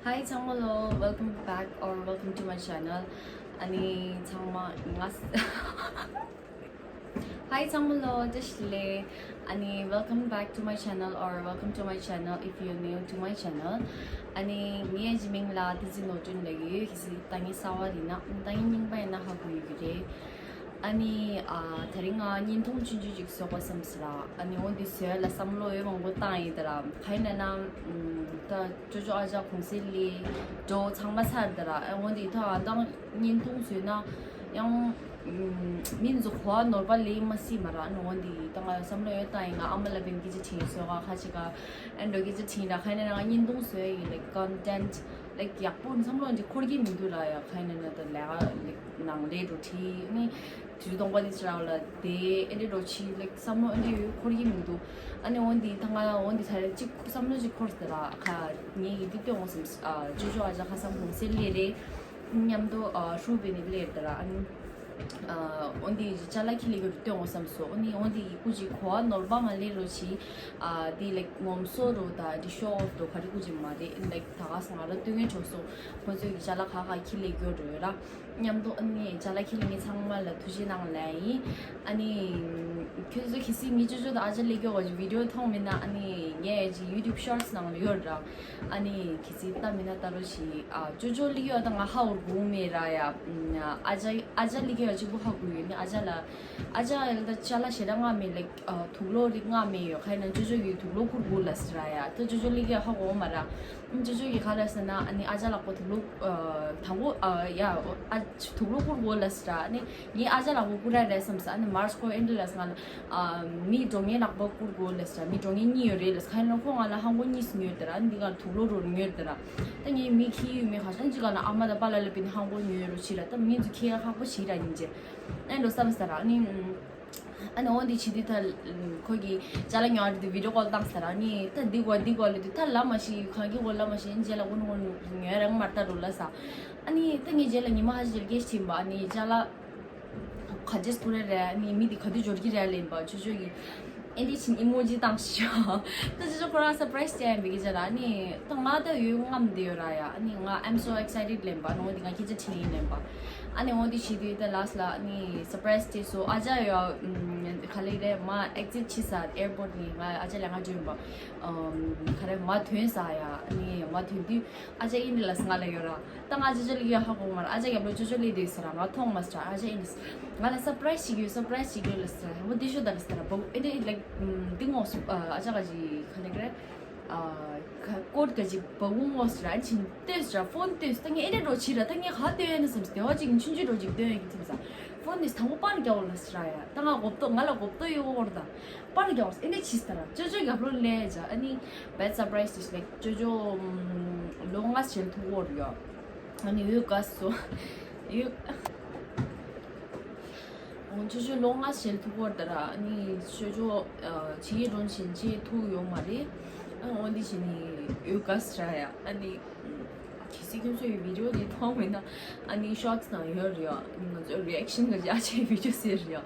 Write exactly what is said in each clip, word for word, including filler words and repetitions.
Hi ཚང་མ་ལོ། Welcome back or welcome to my channel. ཨ་ནི་ཚང་མ་ང་Hi ཚང་མ་ལོ། བཀྲ་ཤིས་བདེ་ལེགས། ཨ་ནི་welcome back to my channel or welcome to my channel if you're new to my channel. ཨ་ནི་ངའི་ཨ་ཅེ་མིང་ལ་བསྟན་འཛིན་ནོར་སྒྲོན་ལབ་ཀྱི་ཡོད། གལ་སྲིད་ད་ངའི་གསར་པ་ཡིན་ན་ད་ངའི་རྙིང་པ་ཡིན་ན་ཧ་གོ་ཡོད་ཀྱི་རེད། ཨ་ནི་ཨ་དེ་རིང་ང་བརྙན་ཐུང་ཆུང་ཆུང་ཅིག་བཟོ་དགོས་བསམ་སོང་ར། ཨ་ནི་འོ་འདི་བཟོ་ཡ་ལ་བསམ་བློ་ཡང་མང་པོ་བཏང་ཡིན་ད་ར། ག་ཡིན་ན་ན་ད་ཅོ་ཅོ་ཨ་ཅག་གུང་སེང་སླེབས་འགྲོ་ཚང་མ་ཚར་ད་ར། ཨ་འོ་འདི་ད་ཨ་ད་བརྙན་ཐུང་བཟོས་ན་ཡང་མི་ཚོ་གོ་བ་ནོར་བ་ལེན་མ་སྲིད་མ་ར། ཨ་ནི་འོ་འདི་ད་ང་བསམ་བློ་ཡང་བཏང་ཡིན། ང་ཨ་མ་ལ་བན་སྐད་ཆ་དྲིས་བཟོ་ག་ཁ་ཅིག་ག་ཨ་འགྲོ་སྐད་ཆ་དྲིས་ར། ག་ཡིན་ན་ན་ང་བརྙན་ཐུང་བཟོ་ཡ་ཡིན། like content like ཡག་པོ་བསམ་བློ་འདི་འཁོར་གྱི་མི་འདུག་ར། ཡ་ག་ཡིན་ན་ན་ད་ལས་ཀ་like ནང་ལས་འགྲོ་ཁྲིད་ནི་དུས་སྟོང་པ་འདི་ཚོ་ར་ལ་དེ་ཨེ་འདྲ་འགྲོ་ཕྱི་like བསམ་བློ་འདི་འཁོར་གྱི་མི་འདུག་ཨ་ནི་འོ་འདི་ད་ང་འོ་འདི་ཚ་རེ་གཅིག་བསམ་བློ་ཅིག་འཁོར་ཟེར་ར། ཁ་ངས་ཡིན་འདི་སྟོན་འོང་བསམ། ཨ་ཅོ་ཅོ་ཨ་ཅག་ཁ་སང་གུང་སེང་སླེབས་རེད། མཉམ་དུ་ཨ་ཧྲུའུ་པེ་ནས་སླེབས་རེད་ད་ར། ཨ་ནི་ཨ་འོ་འདི་ཅ་ལག་ཁྱི་ལས་གི་སྟོན་འོང་བསམ་སོང་། ཨ་ནི་འོ་འདི་ཡི་ཀུ་ཅིག་གོ་བ་ནོར་བ་མ་ལས་རོ་ཕྱི། ཨ་འདི་like ངོམ་སོ་རོ་ད་འདི་ཤོ་ཨོཕ་རོ་ག་རེ་ཀུ་ཅིག་མ་རེད། like ད་ག་ས་ང་ར་སྟོན་ངེས་གྲོགས་སོ་ཁོ་ཚོའི་གི་ཅ་ལག་ཁ་ཁ་ཁྱི་ལས་གི་རོ་ཡོད་ར། མཉམ་དུ་ཨ་ནི་ཅ་ལག་ཁྱི་ལས་ངས་ཚང་མ་ལ་ཐུགས་རྗེ་གནང་ལབ་ཡིན། ཨ་ནི་ཁྱོད་ཚོ་གལ་སྲིད་ངའི་ཅོ་ཅོ་དང་ཨ་ཅག་ལས་གི་འོ་ཅིག་བི་ཌིའོ་མཐོང་མེད་ན་ཨ་ནི་ངའི་ཅིག་YouTube Shorts ནང་ལ་ཡོད་ར། ཨ་ནི་གལ་སྲིད་ལྟ་མེད་ན་ལྟ་རོགས་ཞིག་ཨ་ཅོ་ཅོ་ལི་ཡོད་ད་ང་ཧ་འོར་གུང་མེད་ར་ཡ། ཨ་ཅག་ཨ་ཅག་ལི་ཡོད་གཅིག་པུ་ཧ་གོ་ཡོད་ནི། ཨ་ཅག་ལ་ཨ་ཅག་ཡོད་ད་ཅ་ལག་ཞེ་དྲག་ང་མེད། like དུག་ལོག་རིགས་ང་མེད་ཡོད། ག་ཡིན་ན་ཅོ་ཅོ་གི་དུག་ལོག་བསྐུར་དགོས་ལ་ཟེར་ར་ཡ། ད་ཅོ་ཅོ་ལི་ཡོད་ཧ་གོ་མ་ར། ཅོ་ཅོ་གི་ག་ལ་ཟེར་ན་ཨ་ནི་ཨ་ཅག་ལགས་པོ་དུག་ལོག་དང་པོ་ཡ་ཨ་དུག་ལོག་བསྐུར་དགོས་ལ་ཟེར་ར། ཨ་ནི་ངའི་ཨ་ཅག་ལགས་པོ་བསྐུར་ར་རེད་བསམ་ས། ཨ་ནི་མར་ཁོ་ཨེ་འདྲ་ལ་ང་ལ་མི་འགྲོ་མཁན་ལགས་པོ་བསྐུར་དགོས་ལ་ཟེར་ར། མི་འགྲོ་མཁན་གཉིས་ཡོད་རེད་ལ་ཟེར། ག་ཡིན་ན་ཁོ་ང་ལ་ཧང་གོ་གཉིས་སུ་ཉོས་དེ་ར། ཨ་ནི་འདི་ག་དུག་ལོག་རོ་ཉོས་དེ་ར། ད་ངའི་མི་ཁྱི་ཡུལ་མི་ཁ་ཤས་ཅིག་ག་ལ་ཨ་མ་དང་པཱ་ལགས་ལ་བིན་ཧང་པོ་ཉོས་རོ་ཕྱིར་ར། ད་མི་ཚོ་ཁྱི་ཡ་ཁག་པོ་ཞིག་ར་ཡིན་ཅེ་ཨེ་འགྲོ་བསམ་ས་ར། ཨ་ནི་ཨ་ནི་འོ་འདི་བྱེད་དུས་ད་ཁོ་གི་ཅ་ལག་ཉོ་བ་དེ་བི་ཌིའོ་ཀོལ་བཏང་ས་ར། ཨ་ནི་ད་འདི་གོ་འདི་གོ་ལ་དུས་ད་ལ་མ་ཤི་གང་གི་གོ་ལ་མ་ཤི་ཨིན་ཅེ་ལ་ཀུན་ཀུན་ཉོས་རང་མ་ལྟ་རོ་ལ་ས། ཨ་ནི་ད་ངའི་རྗེས་ལ་ཉི་མ་ཧ་ཤི་ལ་སྐད་ཆ་དྲིས་པ། ཨ་ནི་ཅ་ལག་ག་ཅེས་ཁོ་རེ་རེད། ཨ་ནི་མི་འདི་ག་དུས་འབྱོར་གྱི་རེད་ལེན་པ་ཅོ་ཅོ་གི་ཨེ་འདི་ཕྱིན་ཨི་མོ་ཇི་བཏང་ཤག་ད་ཅོ་ཅོ་ཁོ་རང་སར་པ་རའི་སི་སྟེར་ཡ་འབད་གི་ཅ་ལག་ཨ་ནི་ད་ང་ད་ཡོད་རྔམ་བསྡད་ཡོད་ར་ཡ། ཨ་ནི་ང་I'm so excited ལེན་པ། ཨ་ནི་འོ་འདི་ང་སྐད་ཆ་དྲིས་ཡིན་ལེན་པ། ཨ་ནི་འོ་འདི་བྱེད་དུས་ད་ལ་སི་ལ་ཨ་ནི་སར་པ་རའི་སི་སྟེར་སོ། ཨ་ཅག་ཡོད་ག་ལེ་རེད་མ་ཨེག་ཛིཊ་ཕྱིན་ས་ཨེར་པོརཊ་ནས་ང་ཨ་ཅག་ལ་ང་འགྲོ་ཡིན་པ། ག་རེ་མ་ཐོན་ས་ཡ། ཨ་ནི་མ་ཐོན་དུས་ཨ་ཅག་ཨིན་ལ་སི་ང་ལ་ཡོད་ར། ད་ང་ཅོ་ཅོ་ལི་ཡོད་ཧ་གོ་མ་ར། ཨ་ཅག་རྒྱབ་ལོ་ཅོ་ཅོ་ལི་དེ་ཟེར་ར་ང་མཐོང་མ་ཟེར་ར། ཨ་ཅག་ཨིན་ལ་ང་ལ་སར་པ་རའི་སི་ཞིག་ཡོད། སར་པ་རའི་སི་ཞིག་ཡོད་ལ་ཟེར་ར། འོ་དེ་ཤོད་ད་ལ་ཟེར་ར། བ་ཨེ་དེ་ལའིག་འདི་ངོ་སུ་ཨ་ཅག་ག་ཅི་ག་ལེ་ག་རེ་ཨ་ཀོཊ་ག་ཅི་བ་བུ་ངོ་ཟེར་ར། ཨ་ཕྱིན་ལྟོས་ཟེར་ར། ཕོན་ལྟོས་ད་ངས་ཨེ་རེ་འགྲོ་ཕྱིར་ར། ད་ངས་ག་ལྟོས་ཡོད་ན་བསམ་སྟེ་བ་ཅིག་ཆུང་ཆུང་འགྲོ་ཅིག་ལྟོས་ཡོད་ཀྱི་ཐིམ་ས། ཕོན་ནི་དང་པོ་པར་རྒྱག་འོ་ལ་ཟེར་ར་ཡ། ད་ང་གོ་ཏོ་ང་ལ་གོ་ཏོ་ཡོད་འོར་ད། པར་རྒྱག་འོ་ཨེ་འདྲ་ཕྱིས་ད་ར། ཅོ་ཅོ་རྒྱབ་ལོ་ལས་ཅ། ཨ་ནི་best surprise is like ཅོ་ཅོ་ལོ་ལྔ་ཞལ་ཐུག་འོར་ཡོད། ཨ་ནི་ཡོད་ག་སོ་ཡོད། ཅོ་ཅོ་ལོ་ལྔ་ཞལ་ཐུག་འོར་ད་ར། ཨ་ནི་ཅོ་ཅོ་ཕྱི་ཡི་འགྲོན་ཞིན་ཅི་ཐུག་ཡོད་མ་རེད། ཨ་འོ་འདི་ཞིན་ནི་ཡོད་ག་ཟེར་ཡ། ཨ་ནི། གལ་སྲིད་ཁྱོད་ཚོ་ཡི་བི་ཌིའོ་འདི་མཐོང་མེད་ན་ཨ་ནི་ཤོར་ཊི་སི་ནང་ཡོད་རེད་ཡ། ཨ་ནི་ང་ཚོ་རི་ཨེག་ཤན་ག་ཅི་ཨ་ཅེ་བི་ཌིའོ་ཟེར་རེད་ཡ། ཨ་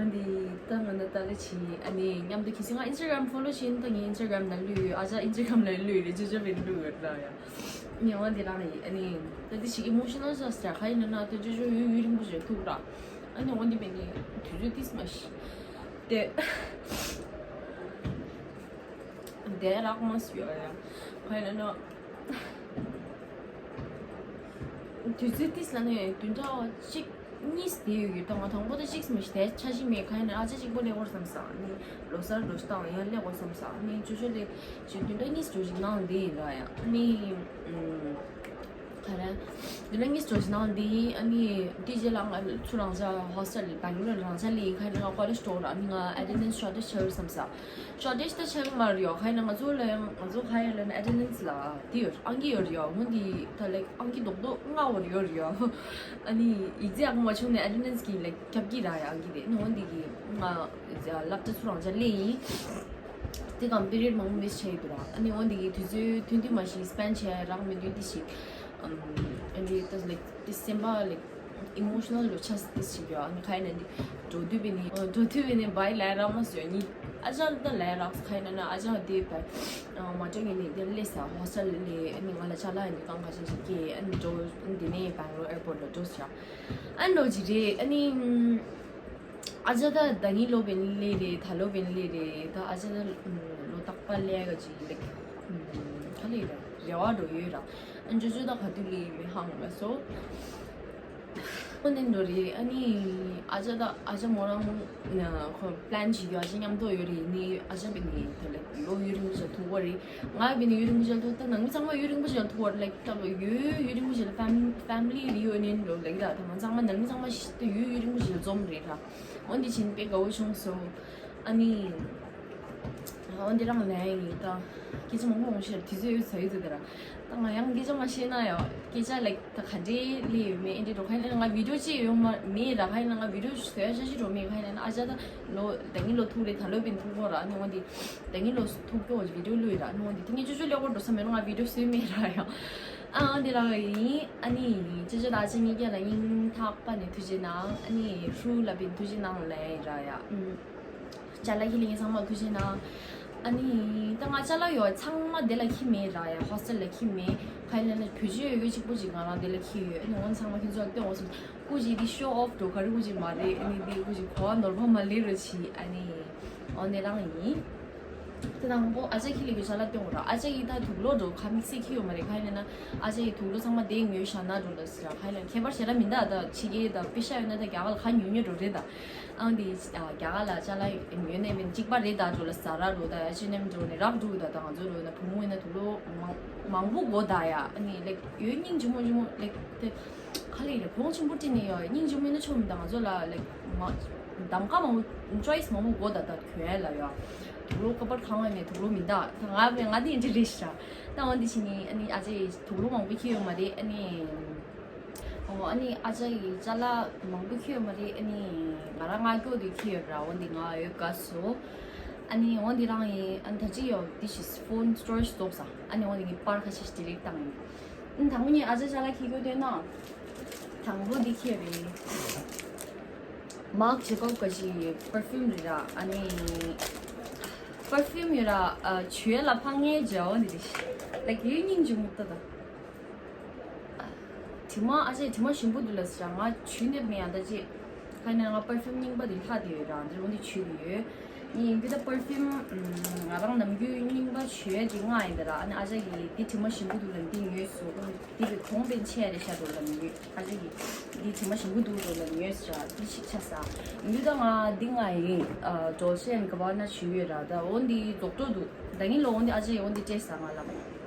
ནི་ད་ང་ན་ད་ལ་ཕྱིན་ཨ་ནི་མཉམ་དུ་གལ་སྲིད་ང་ཨིན་སི་ཊ་གྷ་རམ་ཕོ་ལོ་བྱེད་ན་ད་ངའི་ཨིན་སི་ཊ་གྷ་རམ་ནང་བླུགས་ཡོད། ཨ་ཅག་ཨིན་སི་ཊ་གྷ་རམ་ལ་བླུགས་ཡོད་རེད། ཅོ་ཅོ་བི་བླུགས་ཡོད་ར་ཡ། ཨ་ནི་འོ་འདི་རང་ཡིན། ཨ་ནི་ད་འདི་ཞིག་ཨི་མོ་ཤི་ནལ་ཆགས་ཟེར་ག་ཡིན་ན་ན་ད་ཅོ་ཅོ་ཡུན་ཡུན་རིང་པོ་ཞིག་ཐུག་ར། ཨ་ནི་འོ་འདི་མེད་ནི་དུས་ཚོད་ཏིས་མ་ཤི་དེ། དེ་རག་མ་སུ་ཡོད་ཡ། ཁོ་ཡིན་ན་དུས་ཚོད་ཏིས་ལ་ནས་བདུན་ཕྲག་གཅིག་གཉིས་དེ་ཡོད་ཡོད། ད་ང་དང་པོ་དེ་གཅིག་མི་ཤི་དེ་ཆ་ཤི་མེད། ཁ་ཡིན་ན་ཨ་ཅག་གཅིག་པོ་ལེགས་བོར་བསམ་ས། ནི་ལོ་གསར་འགྲོ་ཤི་དང་ཡང་ལེགས་བོར་བསམ་ས། ནི་ཅོ་ཅོ་ལེ་ཞིག་བདུན་ཕྲག་གཉིས་འགྲོ་ཞིག་ནང་འདི་ཡིན་ར་ཡ། ནི་ག་རེ། འདི་ལ་གཉིས་འགྲོ་ཞིག་ནང་འདི་ཡིན། ཨ་ནི་དེ་རྗེས་ལ་ང་ཚོ་རང་ཅག་ཧོ་སི་ཊེལ་བེང་ལོར་རང་ཅག་ལ་ཡིན། ཁ་ཡིན་ན་ང་ཀོ་ལེཇ་འགྲོ་ར། ཨ་ནི་ང་ཨེ་ཊེན་ཌེན་སི་ཤོར་ཊེཇ་ཆགས་ཡོད་བསམ་ས། ཤོར་ཊེཇ་ད་ཆགས་ཀྱི་མ་རེད་ཡོ། ཁ་ཡིན་ན་ང་ཚོ་ལ་ཡང་ང་ཚོ་ཧ་ཡར་ལེན་ཨེ་ཊེན་ཌེན་སི་ལ་དེ་ཡོད་ཨང་ཀི་ཡོད་རེད་ཡོ། འོ་འདི་ད་ལེགས་ཨང་ཀི་རྡོག་རྡོག་ལྔ་བོར་ཡོད་རེད་ཡོ། ཨ་ནི་ཡིག་ཚད་ཨང་མ་བྱུང་ནས་ཨེ་ཊེན་ཌེན་སི་གི་ལེགས་ཁྱབ་ཀྱི་ར་ཡ་ཨང་ཀི་དེ། ཨ་ནི་འོ་འདི་གི་ང་སློབ་གྲྭ་ཚུར་རང་ཅག་སླེབས་ཡིན། དེ་གམ་པི་རི་ཡོཌ་མང་པོ་མིས་བྱས་ཡོད་ར། ཨ་ནི་འོ་འདི་གི་དུས་ཚོད་ཐུང་ཐུང་མ་ཞིག་སྤེན་བྱས་རག་མི་འདུག་དེ་ཞིག་ཨ་ནི་ད་ལེགས་དེ་སེམས་པ་ལེགས་ཨི་མོ་ཤི་ནལ་ལོ་ཆགས་དེ་ཞིག་ཡོ། ཨ་ནི་ཁ་ཡིན་ན་འདི་འགྲོ་དུས་བི་ནི་འགྲོ་དུས་བི་ནི་བའི་ལ་ར་མ་སོ་ནི། ཨ་ཅག་ད་ལས་རག་ཁ་ཡིན་ན་ཨ་ཅག་དེ་བས་མ་ཅོ་ཡིན་ནི་དེ་ལས་ས་ཧོ་སི་ཊེལ་ལས་ཨ་ནི་ང་ལ་ཅ་ལག་ཡིན་གང་ག་ཅན་ཞིག་གི་ཨ་ནི་འགྲོ་འདི་ནས་བེང་ལོར་ཨེར་པོར་ཊ་ལ་འགྲོ་ཤག་ཨ་ནི་འགྲོ་ཅི་རེད། ཨ་ནི་ཨ་ཅག་ད་ད་ནི་ལོ་བེན་ལི་རེད། ད་ལོ་བེན་ལི་རེད། ད་ཨ་ཅག་ད་ལོ་རྟག་པ་ལས་ག་ཅི་ལེགས་ཁ་ལས་རེ་བ་འགྲོ་ཡོད་ར། ཨ་ཅོ་ཅོ་ད་ག་དུས་ལས་མི་ཧང་ལ་སོ། ཁོ་ནས་འགྲོ་རེད། ཨ་ནི་ཨ་ཅག་ད་ཨ་ཅག་མོ་རང་ཁོ་པི་ལན་བྱེད་རྒྱུ་ཨ་ཅག་མཉམ་དུ་ཡོད་རེད། ནི་ཨ་ཅག་བི་ནི་ད་ལེགས་ལོ་ཡུན་རིང་པོ་ཞིག་ཐུག་པ་རེད། ང་བི་ནི་ཡུན་རིང་པོ་ཞིག་ཐུག་ད་ནང་མི་ཚང་མ་ཡུན་རིང་པོ་ཞིག་ཐུག་པ་རེད། ལེགས་ད་ཡུན་ཡུན་རིང་པོ་ཞིག་ཕེམ་ཕེ་མི་ལི་རི་ཡུ་ནི་ཡན་འགྲོ་ལེགས་ད་ད་ང་ཚང་མ་ནང་མི་ཚང་མ་ཞིག་ད་ཡུན་ཡུན་རིང་པོ་ཞིག་འཛོམས་རེད་ད། འོན་ཏེ་ཕྱིན་པའི་དགའ་བོ་བྱུང་སོང་། ཨ་ནི། འོན་ཏེ་རང་ལན་ཡིན་ད། སྐད་ཆ་མང་པོ་མང་པོ་བཤད་དུས་ཚོད་ཡོད་ཚ་ཡོད་ཚ་དེ་ར། ད་ང་ཡང་སྐད་ཆ་མ་བཤད་ན་ཡང་སྐད་ཆ་ལེགས་ད་ག་འདྲའི་ལས་ཡོད་མེད་ཨེ་འདྲའི་འགྲོ་ཁ་ཡིན་ན་ང་བི་ཌི་ཡོ་ཅིག་ཡོད་མ་མེད་ར། ཁ་ཡིན་ན་ང་བི་ཌི་ཡོ་བཟོ་ཡ་ཤ་ཤི་འགྲོ་མེད། ཁ་ཡིན་ན་ཨ་ཅག་ད་ལོ་ད་གིན་ལོ་ཐུག་རེད། ད་ལོ་བིན་ཐུག་གོ་ར། ཨ་ནི་འོན་ཏེ་ད་གིན་ལོ་ཐུག་གོ་བི་ཌི་ཡོ་ལུས་ར། ཨ་ནི་འོན་ཏེ་དེ་ངས་ཅོ་ཅོ་ལེགས་པོ་འགྲོ་ས་མེད་ན་ང་བི་ཌི་ཡོ་བཟོས་མེད་ར་ཡང་། ཨ་འོན་ཏེ་ར་ཡིན། ཨ་ནི་ཅོ་ཅོ་ད་ཨ་ཅག་གཉིས་ཀ་ལ་སྙིང་ཐག་པ་ནས་ཐུགས་རྗེ་གནང་། ཨ་ནི་ཧྲུ་ལ་བིན་ཐུགས་རྗེ་གནང་ལེ་ར་ཡ། ཨུམ། ཅ་ལག་ཁྱེར་ལེན་ཚང་མ་ཐུགས་རྗེ་གནང་། ཨ་ནི་ད་ང་ཅ་ལག་ཡོད་ཚང་མ་དེ་ལ་ཁྱེར་མེད་ར་ཡ། ཧོ་སི་ཊེལ་ལ་ཁྱེར་མེད། ཁ་ཡིན་ན་བོད་ཆས་ཡོད་རྒྱུ་གཅིག་པོ་ཅིག་ང་རང་དེ་ལ་ཁྱེར་ཡོད། ཨ་ནི་འོ་ཚང་མ་ཁྱེད་ཚོ་ལ་སྟོན་འོ་སོང་། སྐུ་མཁྱེན་འདི་ཤོ་ཨོཕ་འགྲོ་ག་རེ་སྐུ་མཁྱེན་མ་རེད། ཨ་ནི་འདི་སྐུ་མཁྱེན་གོ་བ་ནོར་བ་མ་ལེ་རུ་ཆི། ཨ་ནི་འོ་ནི་རང་ཡིན། དེ་དང་པོ་ཨ་ཅག་ཁྱེར་ལེན་རྒྱུ་ཅ་ལག་སྟོན་འོ་ར། ཨ་ཅག་ཡིན་ད་དུག་ལོག་འགྲོ་ཁ་མིག་སེ་ཁྱེར་ཡོད་མ་རེད། ཁ་ཡིན་ན་ཨ་ཅག་ཡིན་དུག་ལོག་ཚང་མ་དེ་ངོས་ཤ་ན་འགྲོ་ལ་སི་ར། ཁ་ཡིན་ན་ཁྱད་པར་ཞེ་དྲག་མི་འདུག་ད་ཕྱི་རྒྱལ་ད་པེ་ཤ་ཡོད་ན་ད་རྒྱ་གར་ལ་ཁ་ཉོ་ཉོ་འགྲོ་རེད་ད། ཨང་དེ་རྒྱ་གར་ལ་ཅ་ལག་ཡོད་ནས་མིན་གཅིག་པ་རེད་ད་འགྲོ་ལ་ཟ་ར་འགྲོ་ད་ཡ་ཅི་ནེམ་འགྲོ་ནས་རག་འགྲོ་གི་ད། ད་ང་ཚོ་འགྲོ་ན་བུ་མོ་ཡིན་ན་དུག་ལོག་མང་མང་པོ་དགོ་ད་ཡ། ཨ་ནི་ལེགས་ཡོད་སྙིང་རྗེ་མོ་རྗེ་མོ་ལེགས་དེ་ཁ་ལེགས་རེད། གོང་ཆེན་པོ་བྲིས་ནས་ཡོད་སྙིང་རྗེ་མོ་ཡིན་ན་ཆོག་མི་ད་ང་ཚོ་ལ་ལེགས་མ་གདམ་ག་མང་པོ་ཅོ་ཡིས་མང་པོ་དགོ་ད་ད་གྱོན་ཡ་ལ་ཡ། དུག་ལོག་ཀ་པར་གང་བ་ནས་དུག་ལོག་མི་ད་ད་ང་བས་ང་དེ་ཡིན་གྱི་རེད་ཤ། ད་འོ་འདི་ཕྱི་ནས་ཨ་ནི་ཨ་ཅེ་དུག་ལོག་མང་པོ་ཁྱེར་ཡོད་མ་རེད། ཨ་ནི། ཨོ་ཨ་ནི་ཨ་ཅག་གིས་ཅ་ལག་མང་པོ་ཁྱེར་ཡོད་མ་རེད། ཨ་ནི་ང་རང་ང་སྐྱོ་དེ་ཁྱེར་ཡོད་ར། འོ་འདི་ང་ཡོད་དགའ་སོ། ཨ་ནི་འོ་འདི་རང་ཡིན། ཨ་ནི་ད་ཅི་ཡོད་འདི་ཞིག་ཕོན་སི་ཊོ་རེ་ཇི་རྫོགས་ས། ཨ་ནི་འོ་འདི་ངའི་པར་ཁ་ཤས་ཤིག་ཌི་ལིཊ་བཏང་ཡིན། ཨ་ནི་དང་པོ་ནི་ཨ་ཅག་ཅ་ལག་ཁྱེར་སྐྱོ་དེ་ན། དང་པོ་འདི་ཁྱེར་རེད། མཱག་ཇེ་ཀོབ་ག་ཅི་པར་ཕིའུམ་རེད་ར། ཨ་ནི་པར་ཕིའུམ་ཡོད་ར། ཨ་བྱུས་ལ་ཕངས་ངེས་ཇ་འོ་འདི་རེད། ལའིཀ་ཡུལ་སྙིང་རྗེ་མོ་ལྟ་ད། དྲི་མ་ཨ་ཅེ་དྲི་མ་ཞིམ་པོ་འདུག་ལ་ཟེར། ང་བྱུས་ནས་མེད་ཡང་ད་ཅེ། ཁ་ནས་ང་པར་ཕིའུམ་རྙིང་པ་དེ་ལྷག་དེ་ཡོད་རང་དེ་རུང་དེ་བྱུས་དེ་ཡོད། ངས་ཡིན་གྱི་ད་པར་ཕིའུམ་ང་རང་ནམ་རྒྱུན་རྙིང་པ་བྱུས་དེ་ལྔ་ཡིན་ད་ར། ཨ་ནི་ཨ་ཅག་གིས་དེ་དྲི་མ་ཞིམ་པོ་འདུག་ལ་འདི་ཉོས་སོ། དེ་གི་གོང་དེ་ཆེ་རེ་ཤ་འགྲོ་ལ་ཉོས། ཨ་ཅག་གིས་དེ་དྲི་མ་ཞིམ་པོ་འདུག་འགྲོ་ལ་ཉོས་ཟེར་ར། དེ་ཞིག་ཆ་ས་ཡིན་གྱི་ད་ང་འདི་ལྔ་ཡིན། ཌོལ་ཆེ་ཨེན་ག་བ་ན་བྱུས་ཡོད་ར། ད་འོ་འདི་རྫོགས་འགྲོ་འདུག་ད་ཡིན་ལ་འོ་འདི་ཨ་ཅག་གིས་འོ་འདི་སྤྲད་ས་ང་ལ།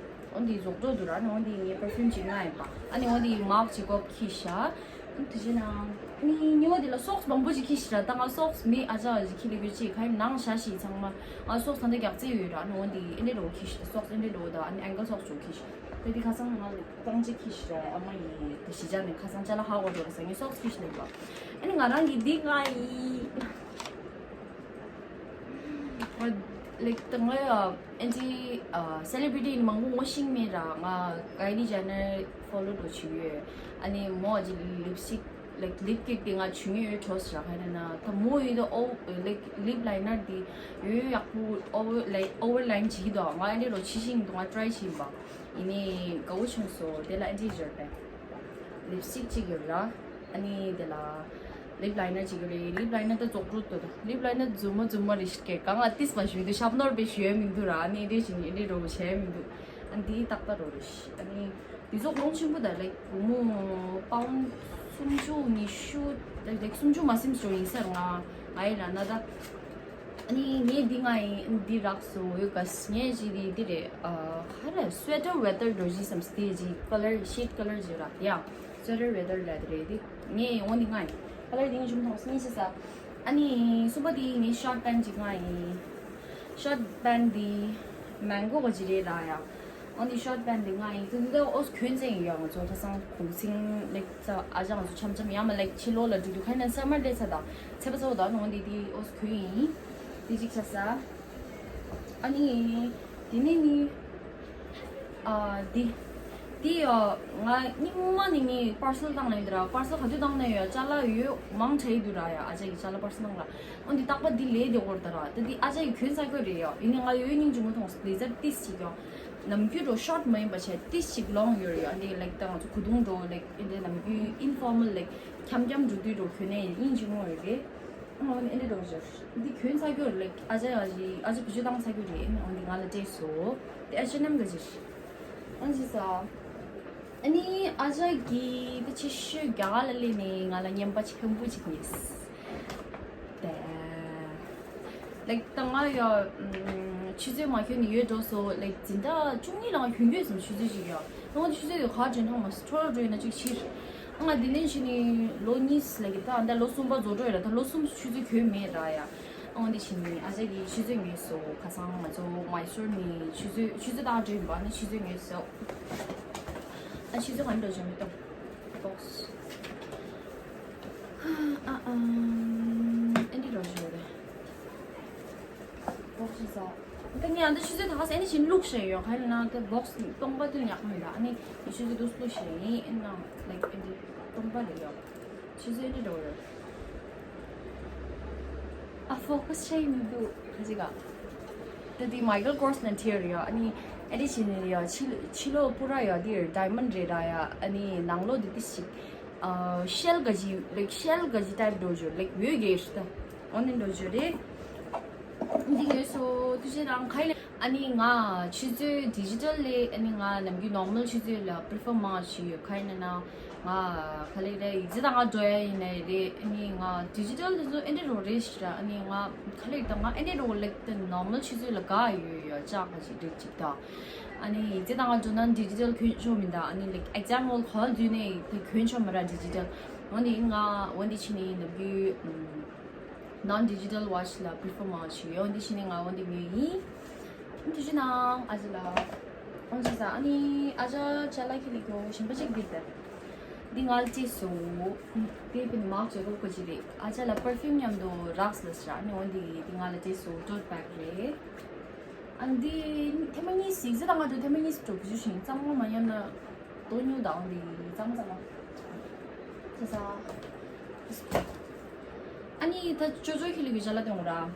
འོ་འདི་རྫོགས་འགྲོ་འདུག་ར། ཨ་ནི་འོ་འདི་ངའི་པར་ཕིའུམ་གཅིག་ལྔ་ཡིན་པ། ཨ་ནི་འོ་འདི་མཱག་ཇེ་ཀོབ་ཁྱེར་ཤག་ཨ་ནི་དེ་བྱས་ན་ཨ་ནི་གཉིས་པ་འདི་ལ་སོག་སི་མང་པོ་ཞིག་ཁྱེར་ཤག་ར། ད་ང་སོག་སི་མེད། ཨ་ཅག་ཅིག་ཁྱེར་ལེ་གྱུར་ཅིག་ཁ་ཡིན་ནང་ཤ་ཞིག་ཚང་མ་ང་སོག་སི་ད་ལྟ་རྒྱག་རྩིས་ཡོད་ར། ཨ་ནི་འོ་འདི་ཨེ་འདྲ་རོ་ཁྱེར་ཤག་སོག་སི་ཨེ་འདྲ་རོ་ད་ཨ་ནི་ཨེང་ཀལ་སོག་སི་ཅོ་ཁྱེར་ཤག་ད་འདི་ཁ་སང་ང་རྐང་གཅིག་ཁྱེར་ཤག་ར། ཨ་མ་ཡིས་ད་གཞིས་ཆགས་ནས་ཁ་སང་ཅ་ལག་ཧ་གོ་འགྲོ་ར་ཟེར་ངས་སོག་སི་ཁྱེར་ཤག་ལེ་བ། ཨ་ནི་ང་རང་གི་འདི་ལྔ་ཡིན། ལའིཀ་ད་ང་ཨེ་ཅི་སེ་ལེ་བྷི་རི་ཊི་མང་པོ་ངོ་ཤེས་མེད་ར། ང་ཀའི་ལི་ཇེ་ནར་ཕོ་ལོ་འགྲོ་བྱེད་ཡོད། ཨ་ནི་མོ་ཨ་ཅི་ལིབ་སི་ཊིག་ལའིཀ་ལིབ་ཀིཊ་དེ་ང་བྱུང་ཡོད་འགྲོ་ཟེར་ར། ཁ་ན་ན་ད་མོ་ཡོད་དོ་ཨོ་ལའིཀ་ལིབ་ལའི་ནར་དེ་ཡོད་ཡག་པོ་ཨོ་ཝར་ལའི་ཨོ་ཝར་ལའིན་བྱེད་ཀྱི་འདུག་ང་ཨ་ནི་རོ་ཕྱི་ཤིང་འདུག་ང་ཊ་རའི་བྱེད་ཡིན་པ། ཡིན་ནའི་དགའ་བོ་བྱུང་སོང་། དེ་ལ་ཨེ་ཅི་ཡོད་པས། ལིབ་སི་ཊིག་ཅིག་ཡོད་ར། ཨ་ནི་དེ་ལ་ལིབ་ལའི་ནར་ཅིག་ཡོད་རེད། ལིབ་ལའི་ནར་ད་རྫོགས་འགྲོ་འདུག་ད་ལིབ་ལའི་ནར་རྫུན་མ་རྫུན་མ་རེད་ཤག་གང་ང་ཏིས་མ་ཞུ་འདུག་ཤབ་ནོར་པའི་ཞུ་ཡ་མི་འདུག་ར། ཨ་ནི་རེ་བཞིན་ཨེ་རེ་རོ་བྱས་མི་འདུག་ཨ་འདི་ཏག་ཏག་རོ་རེད་ཤག་ཨ་ནི་འདི་ཚོ་གོང་ཆེན་པོ་ད་ལེགས་བུ་མོ་པའུན་སུམ་ཅུ་ཉི་ཤུ་ད་ལེགས་སུམ་ཅུ་མ་ཟིན་ཅོ་ཡིན་ས་ར། ང་ང་ཡི་ར་ན་ད། ཨ་ནི་ངས་འདི་ང་ཡིན་འདི་རག་སོ་ཡོད་ག་ངས་ཅི་འདི་འདི་རེད། ཨ་ཧ་ར་སུ་ཝེ་ཊར་ཝེ་ཊར་འགྲོ་ཞིག་བསམ་སྟེ་ཅི་ཀ་ལར་ཤེད་ཀ་ལར་ཅི་རག་ཡ། སུ་ཝེ་ཊར་ཝེ་ཊར་ལ་དེ་རེད་འདི། ངས་འོ་འདི་ང་ཡིན་ཀ་ལར་འདི་ངས་ཅུང་མཐོང་སྙིང་རྗེ་ས། ཨ་ནི་གསུམ་པ་འདི་ངས་ཤོར་ཊི་པེན་ཊི་ཅིག་ང་ཡིན། ཤོར་ཊི་པེན་ཊི་འདི་མེང་གོ་ག་ཅི་རེད་རག་ཡ། འོ་འདི་ཤོར་ཊི་པེན་ཊི་འདི་ང་ཡིན། དེ་འདི་ཨོ་གྱོན་ཙང་ཡོད་ཡ། ང་ཚོ་ཁ་སང་གུང་སེང་ལེགས་ཚ་ཨ་ཅག་ང་ཚོ་འཆམ་འཆམ་ཡ་མ་ལེགས་ཕྱི་ལོགས་ལ་འགྲོ་དུས་ཁ་ན་སམ་མར་སླེབས་ཚར་དང་ཚེས་པ་ཚོ་དང་འོ་འདི་འདི་ཨོ་གྱོན་ཡིན། འདི་གཅིག་ཆ་ས། ཨ་ནི་དེ་ནས་ནི་ཨ་འདི་ དེ་ཡ་ང་སྙིང་མ་ནས་ངས་པར་སེལ་བཏང་ནས་འདི་ར། པར་སེལ་ག་དུས་བཏང་ནས་ཡ་ཅ་ལག་ཡོད་མང་དྲགས་འདུག་ར། ཡ་ཨ་ཅག་གི་ཅ་ལག་པར་སེལ་ནང་ལ། འོན་ཏེ་རྟག་པར་འདི་ལས་དེ་འོར་ད་ར། ད་འདི་ཨ་ཅག་གི་གྱོན་ས་གོ་རེད་ཡ། ཡིན་ནའི་ང་ཡོད་སྙིང་རྗེ་མོ་མཐོང་སོང་། བྷི་ལེ་ཛར་ཏིས་ཅིག་ཡ། ནམ་རྒྱུན་འགྲོ་ཤོར་ཊི་མ་ཡིན་པ་བྱས་ཏིས་ཅིག་ལོང་ཡོད་རེད་ཡ། འདི་ལེགས་དང་ང་ཚོ་གོས་ཐུང་འགྲོ་ལེགས་འདི་ནམ་རྒྱུན་ཨིན་ཕོར་མལ་ལེགས་འཁྱམ་འཁྱམ་འགྲོ་དུས་འགྲོ་གྱོན་ནས་སྙིང་རྗེ་མོ་རེད་རེད། ཨ་འོན་ཏེ་འདི་འགྲོ་ཞོར་འདི་གྱོན་ས་གོ་ལེགས་ཨ་ཅག་ཡ་ཞིག་ཨ་ཅག་བི་ཅུ་བཏང་ས་གོ་རེད། འོན་ཏེ་ང་ལ་སྤྲད་སོང་། དེ་ཨེཆ་ཨེན་ཨེམ་ག་ཞིག་ཨང་ཅི་ས། ཨ་ནི་ཨ་ཅག་གིས་ད་ཆེ་ཤོས་རྒྱ་གར་ལ་སླེབས་ནས་ང་ལ་རྔན་པ་ཆེན་པོ་ཅིག་ཉོས། དེ། ལེགས་ད་ང་ཡ། ཆུ་ཚོད་མ་གྱོན་ནས་ཡོད་འགྲོ་སོང་། ལེགས་འཛིན་གྲྭ་བཅུ་གཉིས་ལ་ང་གྱོན་གྱོན་སོང་ཆུ་ཚོད་ཅིག་ཡ། ང་ཆུ་ཚོད་དེ་ག་གྱོན་ཐང་མ་སོང་འཕྲོ་བརླག་འགྲོ་ཡིན་ན་ཅིག་ཕྱིར། ང་འདི་ནས་ཕྱིན་ནས་ལོ་གཉིས་ལེགས་ད་ད་ལོ་གསུམ་པ་རྫོགས་འགྲོ་ཡོད་ར། ད་ལོ་གསུམ་ཆུ་ཚོད་གྱོན་མེད་ར་ཡ། འོན་ཏེ་ཕྱིན་ནི་ཨ་ཅག་གིས་ཆུ་ཚོད་ཉོས་སོང་། ཁ་སང་ང་ཚོ་མའི་སོར་ནས་ཆུ་ཚོད་ཆུ་ཚོད་བཏང་འགྲོ་ཡིན་པ་ནི་ཆུ་ཚོད་ཉོས་སོང་། ཨ་ཆུ་ཚོད་གང་འགྲོ་བྱུང་མི་གཏོང་། བོག་སི། ཨ་ཨ་ཨ་འདི་འགྲོ་བྱུང་རེད། བོག་སི་ཟ། ད་ངས་ཨ་འདི་ཆུ་ཚོད་ད་ག་ས་ཨ་ནི་ཕྱིན་བླུགས་བཞག་ཡོད། ག་ཡིན་ན་ད་བོག་སི་སྟོང་པ་དེ་ཉག་མི་འདུག་ཨ་ནི་ཆུ་ཚོད་དུ་བླུགས་བཞག་ཡིན། ཨ་ནི་ལེགས་ཨ་འདི་སྟོང་པ་རེད་ཡོད། ཆུ་ཚོད་འདི་འགྲོ་རེད། ཨ་ཕོ་ཁུ་སི་ཆེ་མི་འདུག་ཁ་ཅིག་ག་ད་དེ་མའི་ཀལ་ཀོར་སི་ནས་ཁྲིད་ཡོད་རེད་ཡ། ཨ་ནི་ཨ་རི་ཕྱིན་ནས་ཡ་ཕྱི་ཕྱི་ལོགས་པུ་ར་ཡ་དེ་ཌའི་མོན་ཌི་རེད་ར་ཡ། ཨ་ནི་ནང་ལོགས་དེ་དེ་ཞིག་ཨ་ཤེལ་ག་ཅིག་ལེགས་ཤེལ་ག་ཅིག་ཊའིབ་འགྲོ་རྒྱུ་ལེགས་ཡོད་གེ་ཤི་ད། འོ་ནི་འགྲོ་རྒྱུ་རེད། འདི་ཡོད་སོ་དུས་ཆེན་རང་ཁ་ལེ། ཨ་ནི་ང་ཆུ་ཚོད་ཌི་ཇི་ཊལ་ལས་ཨ་ནི་ང་ནམ་རྒྱུན་ནོར་མལ་ཆུ་ཚོད་ལ་པི་རི་ཕར་མང་བྱེད་ཡོད། ག་ཡིན་ན་ང་ག་ལེ་རེད་ཡིག་ཚད་དང་ང་འགྲོ་ཡ་ཡིན་ནའི་རེད། ཨ་ནི་ང་ཌི་ཇི་ཊལ་དེ་ཚོ་ཨེ་འདྲ་རོ་རེད་ཤི་ར། ཨ་ནི་ང་ག་ལེ་དང་ང་ཨེ་འདྲ་རོ་ལེགས་དེ་ནོར་མལ་ཆུ་ཚོད་ལ་དགའ་ཡོད་ཡོད་ཅག་ག་ཞིག་རེད་ཅིག་ད། ཨ་ནི་ཡིག་ཚད་དང་ང་འགྲོ་ན་ཌི་ཇི་ཊལ་གྱོན་ཆོག་མི་འདུག་ཨ་ནི་ལེགས་ཨེག་ཛམ་ཧོལ་ག་དུས་ནས་དེ་གྱོན་ཆོག་མ་ར་ཌི་ཇི་ཊལ། འོ་ནི་ང་འོ་འདི་ཕྱིན་ནི་ནམ་རྒྱུན་ནོན་ཌི་ཇི་ཊལ་ཝ་ཆི་ལ་པི་རི་ཕར་མང་བྱེད་ཡོད། འོ་འདི་ཕྱིན་ནི་ང་འོ་འདི་ཉོས་ཡིན། ཐུགས་རྗེ་གནང་ཨ་ཅག་ལགས། འོ་ཅི་ས་ཨ་ནི་ཨ་ཅག་ཅ་ལག་ཁྱེར་ལས་ཀྱོ་གཞན་པ་ཅིག་འདིར་དེ་འདི་ང་ལ་སྤྲད་སོང་། དེ་བས་མག་བྱེད་སྒོ་ཁོ་ཅི་རེད། ཨ་ཅག་ལ་པར་ཕིའུམ་མཉམ་དུ་རགས་ལ་ཤ་ཨ་ནི་འོ་འདི་འདི་ང་ལ་སྤྲད་སོང་། ཊོཊ་བེག་རེད། ཨ་འདི་ཐེངས་མ་གཉིས་ཤིག་ཟེར་ད་ང་ཚོ་ཐེངས་མ་གཉིས་ཤིག་འགྲོ་བུ་ཆུ་ཤིང་གཙང་མ་མ་ཉམས་ན་དོ་ཉུ་དང་འདི་གཙང་མ་གཙང་མ་ཆ་ས། ཨ་ནི་ད་ཅོ་ཅོ་ཁྱེར་ལས་ཀྱོ་ཅ་ལག་སྟོན་གོ་ར།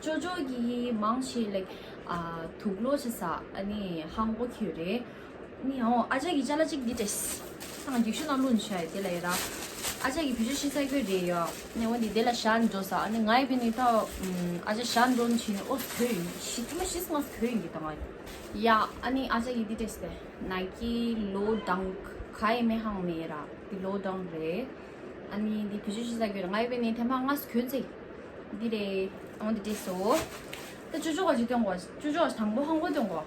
ཅོ་ཅོ་གི་མང་ཆེ་ལེགས་ཨ་དུག་ལོག་ཆ་ས། ཨ་ནི་ཧང་གོ་ཁྱེར་རེད། ནི་ཨོ་ཨ་ཅག་གི་ཅ་ལག་ཅིག་འདི་སྤྲད། ཨང་རྒྱུག་ཤུ་ནང་བླུགས་ནས་བཞག་ཡོད་དེ་ལ་ཡོད་ར། ཨ་ཅག་གི་བུ་ཆུ་ཤི་ས་གོས་རེད་ཡོད། ནི་འོ་འདི་དེ་ལ་བཞག་འགྲོ་ས། ཨ་ནི་ང་ཡི་བི་ནི་ད་ཨ་ཅག་བཞག་འགྲོ་ནི་ཕྱིན་ནི་ཨོ་གོས་ཡིན་ཤི་ཐུ་མ་ཤི་སི་ང་གོས་ཡིན་གི་ད་ང་ཡ། ཨ་ནི་ཨ་ཅག་གི་འདི་སྤྲད་སྟེ་ནའི་ཀི་ལོ་ཌང་ག་ཡི་མེ་ཧང་མེ་ར། འདི་ལོ་ཌང་རེད། ཨ་ནི་འདི་བུ་ཆུ་ཤི་ས་གོས་རེད། ང་ཡི་བི་ནི་ཐེངས་མ་ལྔ་གོན་ཚེ། འདི་རེད། ཨོ་འདི་སྤྲད་སོ། ད་ཅོ་ཅོ་ག་ཅིག་སྟོན་གོ་ཅོ་ཅོ་ག་ཅིག་དང་པོ་ཧང་གོ་སྟོན་གོ་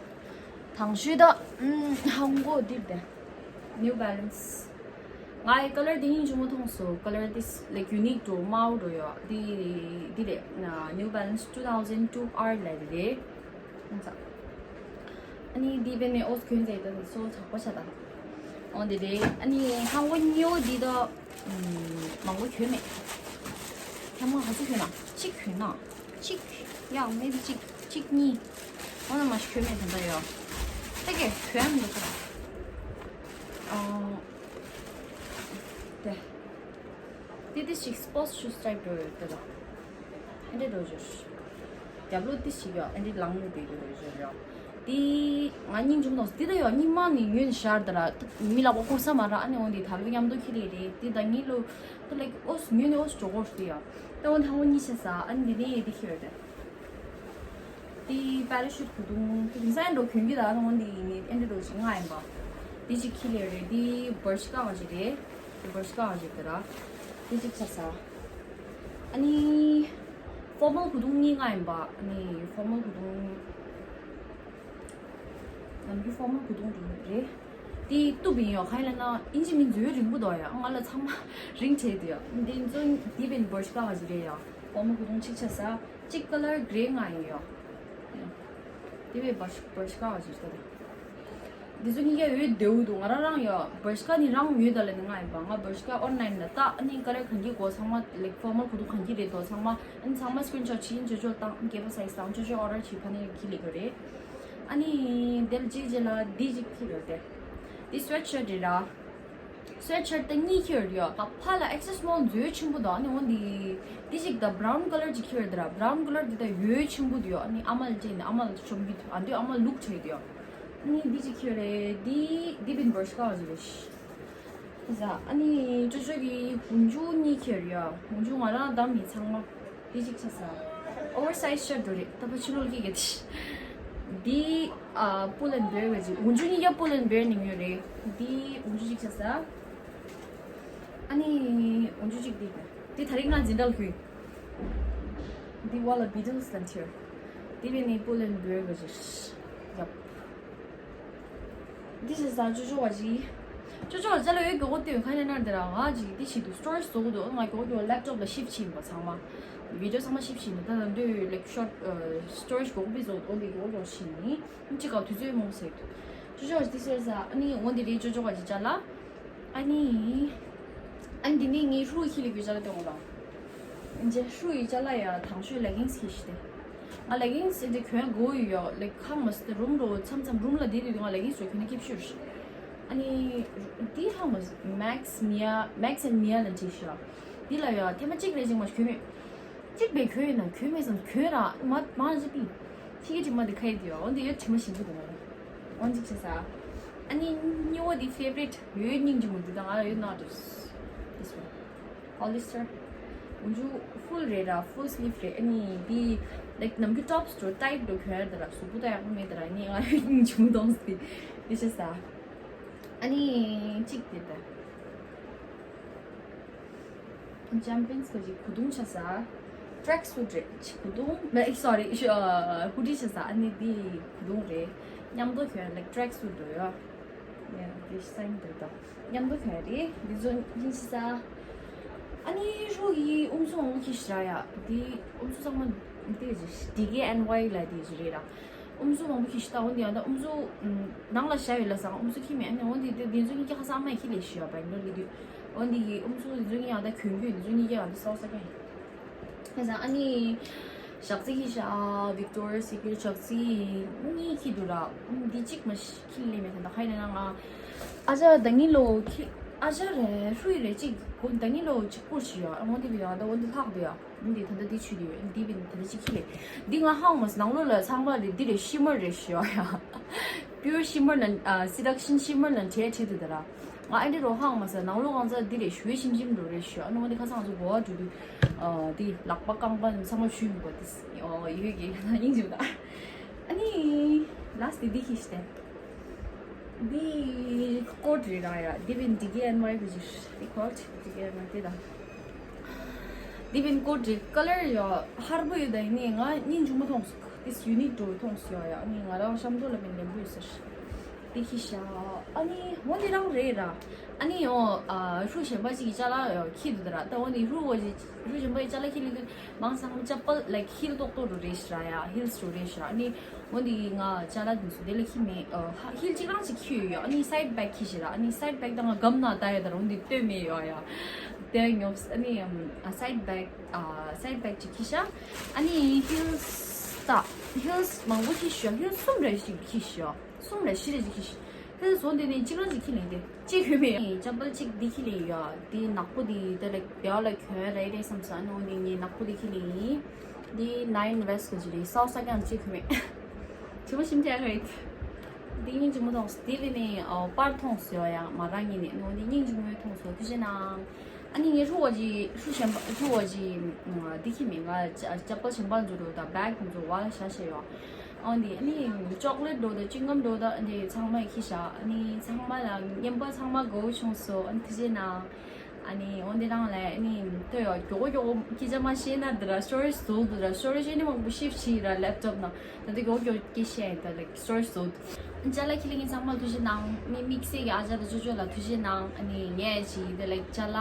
དང་ཤོས་ད། ཧང་གོ་འདིར་དེ། ནིའུ་བྷེ་ལེན་སི། ང་ཡི་ཀ་ལར་འདི་སྙིང་རྗེ་མོ་མཐོང་སོང་། ཀ་ལར་འདི་ལེགས་ཡུ་ནིག་འགྲོ་དམར་པོ་འགྲོ་ཡོད། འདི་འདི་རེད། ནིའུ་བྷེ་ལེན་སི་two thousand two R ལབ་རེད། ཨ་ནི་འདི་བས་ནས་ཨོ་གོན་ཚེ་ད་སོ་ཚགས་པ་ཆ་ད། ཨོ་འདི་རེད། ཨ་ནི་ཧང་གོ་ཉིའོ་འདི་ད་མང་པོ་གོན་མེད། ཐེངས་མ་ག་ཚོད་གོན་ན་གཅིག་གོན་ན། གཅིག་ཡང་མེད་གཅིག་གཅིག་གཉིས། འོ་ན་མ་ཞིག་གོན་མེད་དེ་འདྲ་ཡོད། ད་གས་གོན་མི་འདུག་ཁ། ཨོ། དེ། དེ་དེ་ཞིག་སྤོར་ཊི་ཤུ་ཊའིབ་འགྲོ་ཡོད་དེ་ལ། ཨེ་འདྲ་འགྲོ་ཞོར། རྒྱབ་ལོགས་དེ་ཞིག་ཡོད། ཨེ་འདྲ་ལང་ལུགས་དེ་འགྲོ་ཞོར་ཡོད། དེ་ང་སྙིང་རྗེ་མོ་མཐོང་སོང་། དེ་ད་ཡོད་སྙིང་མ་ནས་ཉོས་ནས་ཤར་ད་ར། མི་ལ་བ་ཁོ་ས་མ་ར། ཨ་ནི་འོ་འདི་ད་ལོ་མཉམ་དུ་ཁྱེར་ལེ་རེད། དེ་ད་ངི་ལོ་ད་ལེགས་ཨོ་སི་ཉོས་ནས་ཨོ་སི་འགྲོ་གོ་ཤོར་ཡ། ད་འོ་ད་འོ་གཉིས་ཤ་ས་ཨ་ནི་འདི་ནས་ཡེ་དེ་ཁྱེར་ཡོད་དེ། དེ་པེ་ར་ཤུཊ་གོས་ཐུང་དེ་དེང་སང་ཡང་འགྲོ་གྱོན་གྱི་ད་ནང་འདི་ཡིན་ནི་ཨེ་འདྲ་འགྲོ་ཅིག་ང་ཡིན་པ། དེ་ཅིག་ཁྱེར་ལེ་རེད། དེ་བར་ཤི་ཀ་བ་ཅིག་རེད། དེ་བར་ཤི་ཀ་བ་ཅིག་དེ་ར། དེ་ཅིག་ཆ་ས། ཨ་ནི་ཕོར་མལ་གོས་ཐུང་གཉིས་ང་ཡིན་པ། ཨ་ནི་ཕོར་མལ་གོས་ཐུང་། ནམ་རྒྱུན་ཕོར་མལ་གོས་ཐུང་འགྲོ་ནི་རེད། དེ་གཏུབ་ཡིན་ཡོད། ག་ཡིན་ལབ་ན་ཨིན་ཇི་མི་འཛུལ་རིང་པོ་འདུག་ཡ། ང་ལ་ཚང་མ་རིང་བྲལ་འདུག་ཡ། དེ་ཚོ་དེ་བས་བར་ཤི་ཀ་བ་ཅིག་རེད་ཡ། ཕོར་མལ་གོས་ཐུང་གཅིག་ཆ་ས། གཅིག་ཀ་ལར་གྷེ་རེ་ང་ཡིན་ཡོད། དེ་བས་བར་ཤི་བར་ཤི་ཀ་བ་ཅིག་ལྟ་དང་། འདི་ཚོ་གཉིས་ཀ་ཡོད་བདེ་བོ་འདུག་ང་རང་རང་ཡོད། བར་ཤི་ཀ་ནི་རང་ཡོད་ད་ལ་ནི་ང་ཡིན་པ། ང་བར་ཤི་ཀ་ཨོན་ལན་ལ་ལྟ། ཨ་ནི་ཀ་ལར་གང་གི་གོ་ཚང་མ་ལེགས་ཕོར་མལ་གོས་ཐུང་གང་གི་རེད་དོ་ཚང་མ། ཨ་ནི་ཚང་མ་སི་ཀི་རིན་ཤོཊ་ཕྱིན་ཅོ་ཅོ་བཏང་། སྐྱེས་པ་སའི་ཛི་བཏང་། ཅོ་ཅོ་ཨོ་ཌར་བྱེད་ཕ་ནི་གི་ལེགས་གོ་རེད། ཨ་ནི་དེ་ལ་རྗེས་རྗེས་ལ་འདི་ཅིག་ཁྱེར་ཡོད་དེ། འདི་སུ་ཝེ་ཊི་ཤར་ཊི་རེད་ར། སུ་ཝེ་ཊི་ཤར་ཊི་ད་གཉིས་ཁྱེར་ཡོད། ཕ་ལ་ཨེག་སི་ཨེལ་སི་མོལ་མཛོད་ཆེན་པོ་དང་ཨ་ནི་འོ་འདི། འདི་ཞིག་ད་བྷ་རའུན་ཀ་ལར་ཅིག་ཁྱེར་ཡོད་ར། བྷ་རའུན་ཀ་ལར་འདི་ད་ཡོད་ཆེན་པོ་འདི་ཡོད། ཨ་ནི་ཨ་མ་ལ་སྤྲད་ནས་ཨ་མ་ལ་ཤོམ་གི་འདུག་ཨ་འདི་ཨ་མ་ལུག་ཁྲེ་འདི་ཡོད། ཨ་ནི་འདི་ཅིག་ཁྱེར་རེད། འདི་འདི་བིན་བར་ཤ་ཀ་བ་ཟེར་རེད། ཟ། ཨ་ནི་ཅོ་ཅོ་གི་འོག་འཇུག་གཉིས་ཁྱེར་ཡོད། འོག་འཇུག་ང་རང་བདམས་མི་ཚང་མ། འདི་གཅིག་ཆ་ས། ཨོ་ཝར་སའིཛ་ཤར་ཊི་རེད། ད་ཕ་ཕྱི་ལོགས་ཀྱི་གེ་ཏི། འདི་ཨ་པུལ་ཨེན་བེར་གི་ཅིག་འོག་འཇུག་གཉིས་ཀ་པུལ་ཨེན་བེར་ནས་ཉོས་རེད། འདི་འོག་འཇུག་གཅིག་ཆ་ས། ཨ་ནི་འོག་འཇུག་གཅིག་འདི། འདི་ད་རིང་ང་འཛིན་གྲྭ་ལ་གུས། འདི་ཝ་ལ་བི་ཊལ་སི་དང་ཁྱེར། འདི་བས་ནི་པུལ་ཨེན་བེར་གི་ཅིག་ཡབ། འདི་ཞིག་ཟ། ཅོ་ཅོ་བ་ཅི། ཅོ་ཅོ་བ་ཅ་ལ་ཡོད་མགྱོགས་པོ་སྟོན་ཁ་ནས་ན་འདི་ར་ང་ཅིག་འདི་ཞིག་ཏུ་སི་ཊོ་རེཇ་བཟོ་གི་འདུག་ང་མགྱོགས་པོ་མགྱོགས་པོ་ལེབ་ཊོབ་ལ་ཤིབ་ཕྱིན་པ་ཚང་མ། བི་ཌི་ཡོ་ཚང་མ་ཤིབ་ཕྱིན་པ་ད་ད་འདོད་ལེག་ཤོར་ཊི་སི་ཊོ་རེཇ་མགྱོགས་པོ་བཟོ་འོ་འདི་མགྱོགས་པོ་མགྱོགས་ཕྱིན་ནི་ཅི་ག་དུས་ཚོད་མོང་ཟེར་འདུག་ཅོ་ཅོ་བ་ཅི་འདི་ཟེར་ཟ། ཨ་ནི་འོ་འདི་རེད་ཅོ་ཅོ་བ་ཅི་ཅ་ལ། ཨ་ནི། ཨ་ནི་འདི་ནི་ངའི་ཧྲུའུ་ཁྱི་ལ་གུས་ཅ་ལ་སྟོན་འོ་ལ། ཇེ་ཧྲུའུ་ཡི་ཅ་ལ་ཡ་དང་ཤོས་ལེ་གིང་སི་ཁྱི་ཤི་ཏེ། ང་ལེ་གིང་སི་འདི་གྱོན་དགོས་ཡོད་ཡོད་ལེ་ཁང་མ་སི་ཏེ་རུམ་རོ་མཚམས་མཚམས་རུམ་ལ་འདི་རེད་ང་ལེ་གིང་སི་རོ་གྱོན་ནི་སྐྱིད་ཤོས་རེད། ཨ་ནི། འདི་ཧང་མ་སི་མེག་སི་མི་ཡ་མེག་སི་ཨེན་མི་ཡ་ལ་འདྲིས་ཤོག་འདི་ལ་ཡ་ཐེངས་མ་གཅིག་རེ་གཅིག་མ་གྱོན་མེད། གཅིག་པའི་གྱོན་ཡོད་ན་གྱོན་མེད་ཙང་གྱོན་ར་མ་མ་ཅི་པི། ཁྱི་གི་དྲི་མ་འདི་ཁ་ཡི་དེ་ཡོད་འོ་འདི་ཡོད་དྲི་མ་ཞིམ་པོ་འདུག་ང་། འོ་འཇིག་ཆེ་ས། ཨ་ནི་སྨྱུ་བ་འདི་ཕེ་ཝ་རི་ཊི་ཡོད་སྙིང་རྗེ་མོ་འདི་དང་ང་ལ་ཡོད་ན་འདྲ། This one. Polyester. འོ་འཇུ་ཧྥུལ་རེད་ར་ཧྥུལ་སི་ལིབ་རེད་ཨ་ནི་འདི། ལའིཀ་ནམ་རྒྱུན་ཊོབ་སི་འགྲོ་ཊའིཊ་འགྲོ་གྱོན་ཡ་རེད་ར་གཟུགས་པོ་ད་ཡག་པོ་མེད་ར་ཨ་ནི་ང་ལ་ཡོད་སྙིང་རྗེ་མོ་གཏོང་སི་འདི་ཆེ་ས། ཨ་ནི་གཅིག་དེ་ད། ཅམ་པིན་སི་ལ་ཅིག་གུ་དུང་ཆ་ས། ཊྲེག་སུཊ་རེད་ཅིག་གུ་དུང་མ་སོ་རི་ཧུ་ཌི་ཆ་ས་ཨ་ནི་འདི་གུ་དུང་རེད། མཉམ་དུ་གྱོན་ལེག་ཊྲེག་སུཊ་འགྲོ་ཡོད། ཡ་འདི་སའིན་འདི་དང་མཉམ་དུ་གྱོན་རེད་འདི་ཚོ་ཡིན་ཆ་ས། ཨ་ནི་ཧྲུའུ་ཡི་ཨུམ་སུ་མང་པོ་ཁྱི་ཤི་ར་ཡ་འདི་ཨུམ་སུ་ཚང་མ་འདི་ཌི་ཀེ་ཨེན་ཝའི་ལ་འདི་ཅི་རེད་ར། ཨུམ་སུ་མང་པོ་ཁྱི་ཤི་ད་འོ་འདི་ཡང་ད་ཨུམ་སུ་ནང་ལ་བཞག་ཡོད་ལ་སང་ཨུམ་སུ་ཁྱི་མེད་ཨ་ནི་འོ་འདི་འདི་འདི་ཚོ་གཉིས་ཀ་ཁ་སང་ཨ་མས་ཁྱི་ལས་ཤི་ཡོད་པ་ཡིན་ནོ་ལི་དུས་འོ་འདི་ཡི་ཨུམ་སུ་འདི་ཚོ་གཉིས་ཡང་ད་གྱོན་གྱོན་འདི་ཚོ་གཉིས་ཀ་ཡང་ད་སོ་སོ་ཀ་ཡིན། ཁ་སང་ཨ་ནི་ཞག་རྩི་ཁྱི་ཤ་ཝིག་ཊོ་རི་ཡ་སི་ཀི་རེཊ་ཞག་རྩི་གཉིས་ཁྱི་འདུག་ར་འདི་གཅིག་མ་ཤི་ཁྱི་ལས་མེད་ད་ད་ཁ་ཡིན་ན་ང་ཨ་ཅག་ད་ནི་ལོ་ཁྱི་ཨ་ཅག་རེད་ཧྲུའི་རེད་གཅིག་གོ་ད་ནི་ལོ་གཅིག་པོ་ཤི་ཡོད་འོ་འདི་བི་ཡང་ད་འོ་འདི་ལྷག་འདུག་ཡ། འདི་ད་ལྟ་འདི་ཆུ་འདི་ཡོད། འདི་བིན་ད་ལྟ་ཅི་ཁི་ལེ། འདི་ང་ཧང་མ་སི་ནང་ལོགས་ལ་ཚང་མ་རེད་འདི་རེད་ཤི་མར་རེད་ཤི་ཡ། པིའུར་ཤི་མར་ན་ཨ་སི་ཌག་ཤན་ཤི་མར་ན་བྲེ་བྲེ་དུ་ད་ར། ང་ཨ་འདི་རོ་ཧང་མ་སི་ནང་ལོགས་གང་ཚ་འདི་རེད་ཞུ་ཤིམ་ཤིམ་འགྲོ་རེད་ཤི་ཡ། ཨ་ནི་ང་འདི་ཁ་སང་ཚོ་གོ་བ་འགྲོ་དུས་ཨ་འདི་ལག་པ་རྐང་པ་ཚང་མ་ཞུས་མི་གོ་དེ་ཡོད་ཀྱི་སྙིང་རྗེ་མོ་ད། ཨ་ནི་ལ་སི་ཊི་འདི་ཁི་ཤི་ཏེ། འདི་ཀོཊ་རེད་ར་ཡ། འདི་བིན་ཌི་ཀེ་ཨེན་ཝའི་གི་ཅིག་འདི་ཀོཊ་ཌི་ཀེ་ཨེན་ཝའི་དེ་དང་། འདི་བིན་ཀོཊ་རེད་ཀ་ལར་ཡ་ཧར་པོ་ཡོད་ད་ཡིན་ནི་ང་སྙིང་རྗེ་མོ་མཐོང་སོང་། འདི་ཡུ་ནིག་འགྲོ་མཐོང་སོང་ཡ་ཡ། ཨ་ནི་ང་རང་ཤམ་ཐོག་ལ་མིན་ལེན་པོ་ཡོད་ཟེར། འདི་ཁི་ཤ། ཨ་ནི་འོ་འདི་རང་རེད་ར། ཨ་ནི་འོ་ཨ་ཧྲུ་གཞན་པ་ཅིག་གི་ཅ་ལག་ཡ་ཁི་འདུག་ད་ར། ད་འོ་འདི་ཧྲུ་འོ་ཅིག་ཧྲུ་གཞན་པ་ཡི་ཅ་ལག་ཁི་ལི་གི་མང་སང་ཅ་པལ་ལའིཀ་ཧིལ་ཏོག་ཏོག་རུ་རེད་ཤ་ར་ཡ། ཧིལ་སི་རུ་རེད་ཤ་ར། ཨ་ནི། འོ་འདི་ང་ཅ་ལག་འདི་ཚོ་དེ་ལ་ཁྱི་མེད། ཨ་ཧ་ཧིལ་གཅིག་རང་ཅིག་ཁྱི་ཡོད་ཡོད། ཨ་ནི་སའིཌ་བེག་ཁྱི་ཞིག་ར། ཨ་ནི་སའིཌ་བེག་དང་ང་སྒམ་ན་ལྟ་ཡོད་ད་རུང་འདི་ལྟོས་མེད་ཡོད་ཡ། དེ་ཉོབ། ཨ་ནི་ཨམ་ཨ་སའིཌ་བེག་ཨ་སའིཌ་བེག་ཅིག་ཁྱི་ཤ། ཨ་ནི་ཧིལ་ས་ཧིལ་མང་པོ་ཁྱི་ཤ། ཧིལ་གསུམ་རེ་ཞིག་ཁྱི་ཤ། གསུམ་རེ་བཞི་རེ་ཅིག་ཁྱི་ཤ། ཧིལ་བཟོ་འདི་ནི་གཅིག་རང་ཅིག་ཁྱི་ལེན་ཏེ་ཅིག་ཁྱོད་མེད། ཅ་པལ་ཅིག་འདི་ཁྱི་ལེན་ཡོད། འདི་ནག་པོ་འདི་དེ་ལ་བེའོ་ལ་གྱོན་རེད་རེད་བསམ་སོང་། ཨ་ནི་འོ་འདི་ངའི་ནག་པོ་འདི་ཁྱི་ལེན་ཡིན། འདི་ནའིན་ཝེ་སི་གི་ཅིག་རེད། སའོ་ས་ཀྱང་ཅིག་ཁྱོད་མེད། ཆེ་མོ་ཞིམ་ཐལ་རེད། འདི་སྙིང་རྗེ་མོ་མཐོང་སོང་། འདི་ལས་ནི་ཨོ་པར་མཐོང་སོང་ཡ་ཡང་མ་རང་ཉིད་ནས་ནོ་འདི་སྙིང་རྗེ་མོ་མཐོང་སོང་། ཐུགས་རྗེ་གནང་། ཨ་ནི་ངའི་ཧྲུ་བ་ཅི་ཧྲུ་གཞན་པ་ཧྲུ་བ་ཅི་འདི་ཁྱི་མེད། ང་ཅ་ཅ་པལ་གཞན་པ་འཛུལ་འགྲོ་དང་བེག་འཛུལ་བ་ལ་བཞག་བྱས་ཡོད། ཨོ་འདི་ཨ་ནི་ཅོག་ལེཊ་འགྲོ་དང་ཅིང་ཀམ་འགྲོ་དང་འདི་ཚང་མ་ཁྱི་ཤ། ཨ་ནི་ཚང་མ་ལ་རྔན་པ་ཚང་མ་དགའ་བོ་བྱུང་སོང་། ཨ་ནི་ཐུགས་རྗེ་གནང་། ཨ་ནི་འོ་འདི་རང་ལས་ཨ་ནི་ལྟོས་ཡོད། མགྱོགས་པོ་མགྱོགས་པོ་སྐད་ཆ་མ་བཤད་ན་འདི་ར་སི་ཊོ་རེཇ་ཟུག་འདུག་ར། སི་ཊོ་རེཇ་ཨ་ནི་མང་པོ་ཤིབ་བྱས་ར་ལེབ་ཊོབ་ནང་། ད་འདི་མགྱོགས་མགྱོགས་སྐད་བཤད་ཡིན་ད་ལེགས་སི་ཊོ་རེཇ་ཟུག་ཅ་ལག་ཁྱི་ལ་ངའི་ཚང་མ་ཐུགས་རྗེ་གནང་། མི་དམིགས་བསལ་གྱི་ཨ་ཅག་དང་ཅོ་ཅོ་ལ་ཐུགས་རྗེ་གནང་། ཨ་ནི་ངས་ཅི་འདི་ལེགས་ཅ་ལག་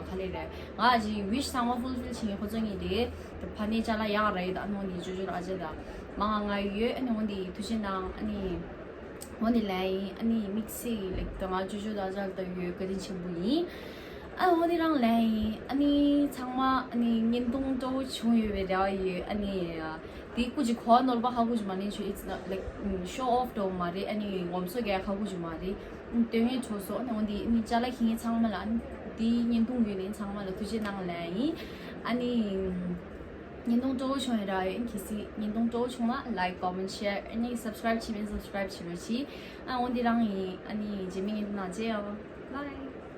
ག་ལེ་རེད། ང་ཅི་ཝིཤ་ཚང་མ་ཕུལ་ཕིལ་བྱེད་མཁན་ཁོ་ཚོ་གཉིས་རེད། ད་ཕ་ནས་ཅ་ལག་ཡག་རེད། ད་ཨ་ནི་འོ་ནི་ཅོ་ཅོ་ལ་ཨ་ཅག་དང་མ་ང་ང་ཡོད། ཨ་ནི་འོ་འདི་ཐུགས་རྗེ་གནང་། ཨ་ནི། འོ་ནི་ལན་ཡིན། ཨ་ནི་དམིགས་བསལ་ལེགས་ད་ང་ཅོ་ཅོ་དང་ཅག་ད་ཡོད་བཀའ་དྲིན་ཆེན་པོ་ཡིན། ཨ་འོ་ནི་རང་ལན་ཡིན། ཨ་ནི་ཚང་མ་ཨ་ནི་བརྙན་ཐུང་སྤྲོ་བོ་བྱུང་ཡོད་པའི་རེ་བ་ཡོད། ཨ་ནི་དེ་སྐུ་མཁྱེན་གོ་བ་ནོར་བ་ཧ་གོ་རྒྱུ་མ་ནི་ཆོ། It's not like show off འདྲ་བོ་མ་རེད། ཨ་ནི་ངོམ་སོ་རྒྱག་ཧ་གོ་རྒྱུ་མ་རེད། དོན་གཉེར་བྱོས་སོ། ཨ་ནི་འོན་ཏེ་ཨ་ནི་ཅ་ལག་ཁྱེར་མཁན་ཚང་མ་ལ་ཨ་ནི་དེའི་བརྙན་ཐུང་བརྒྱུད་ནས་ཚང་མ་ལ་ཐུགས་རྗེ་གནང་ལབ་ཡིན། ཨ་ནི་བརྙན་ཐུང་སྤྲོ་བོ་བྱུང་ཡོད་ར་ཡིན། གལ་སྲིད་བརྙན་ཐུང་སྤྲོ་བོ་བྱུང་ན་like, comment, share, ཨ་ནི་subscribe བྱེད་མིན་subscribe བྱེད་རོགས་གྱིས། ཨ་འོན་ཏེ་རང་ཡིན། ཨ་ནི་རྗེས་མའི་བརྙན་ཐུང་ནང་མཇལ་ཡོང་། Bye.